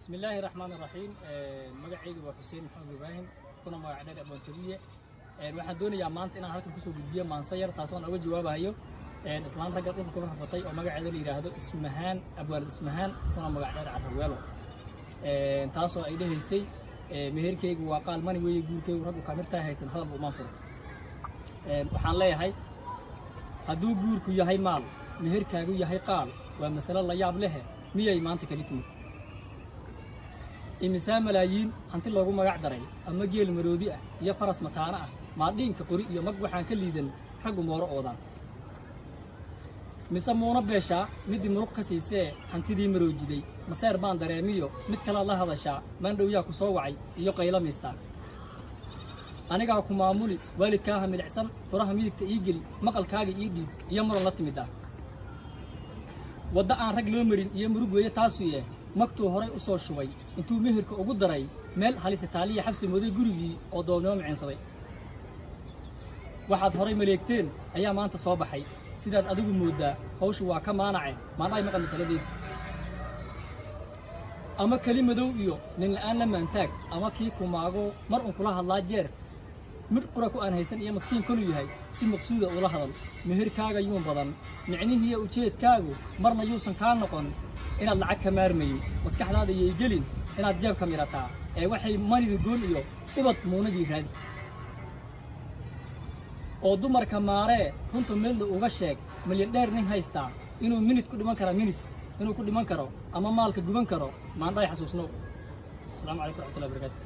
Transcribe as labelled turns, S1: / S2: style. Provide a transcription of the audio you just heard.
S1: Bismi illaahi raxmaan raxiim. Magacayga waa Xuseen Maxamed Ibraahim, kuna magac dheer Abwaantabiye. Waxaan doonayaa maanta inaan halkan kusoo gudbiyo maanso yar, taasoon oga jawaabayo islaan ragga dhulka kula rafatay oo magaceeda la yidhaahdo Ismahaan, Abwaalad Ismahaan, kuna magac dheer Carraweelo, taasoo ay dhehaysay: "Meherkeygu waa qaal, mani weeye guurkeygu, raggu kamirtaa haysan, hadalba umaan furo." Waxaan leeyahay, hadduu guurku yahay maal, meherkaagu yahay qaal, waa masalo la yaab lehe, miyay maanta kali timid? Imisaa malaayiin hanti loogu magac daray, ama geel maroodi ah iyo faras mataano ah, maadhiinka qori iyo mag waxaan ka liidan raggu mooro oodaan? Mise muuna beeshaa middii muruq ka siisee hantidii maroojiday? Maseer baan dareemiyo mid kalaad la hadashaa, maandhowyaa ku soo wacay iyo qaylo miistaa? Anigaa ku maamuli, waalidkaaha milicsan, furaha midigta ii geli, maqalkaaga ii dhiib iyo muran la timiddaa. Waddo aan rag loo marin iyo murug weeye taasuye. Magtuu horay u soo shubay intuu meherka ugu daray, meel halise taaliya xabsi mooday gurigii oo doobnimo miciinsaday. Waxaad horay maleegteen ayaa maanta soo baxay, sidaad adigu mooddaa hawshu waa ka maanace. Maandhaay maqal masaladeedu, ama keli madow iyo nin la'aan la maantaag, ama kii kumaago mar un kula hadlaa jeer midh qura ku aan haysan iyo maskiin kolu yahay, si maqsuuda ula hadal. Meherkaaga yuun badan micnihiiyo ujeedkaagu marna yuusan kaa noqon inaad lacag ka maarmayin. Maskaxdaada yay gelin inaad jeebka mirataa ee waxay manida goon iyo ubad muunadii raadi oo dumarka maaree. Runta meella uga sheeg, milyan dheer nin haystaa inuu minid ku dhiman kara, minid inuu ku dhiman karo ama maalka guban karo. Maandhaay xasuusnow. Asalaamu calaykum raxmatullahi barakatu.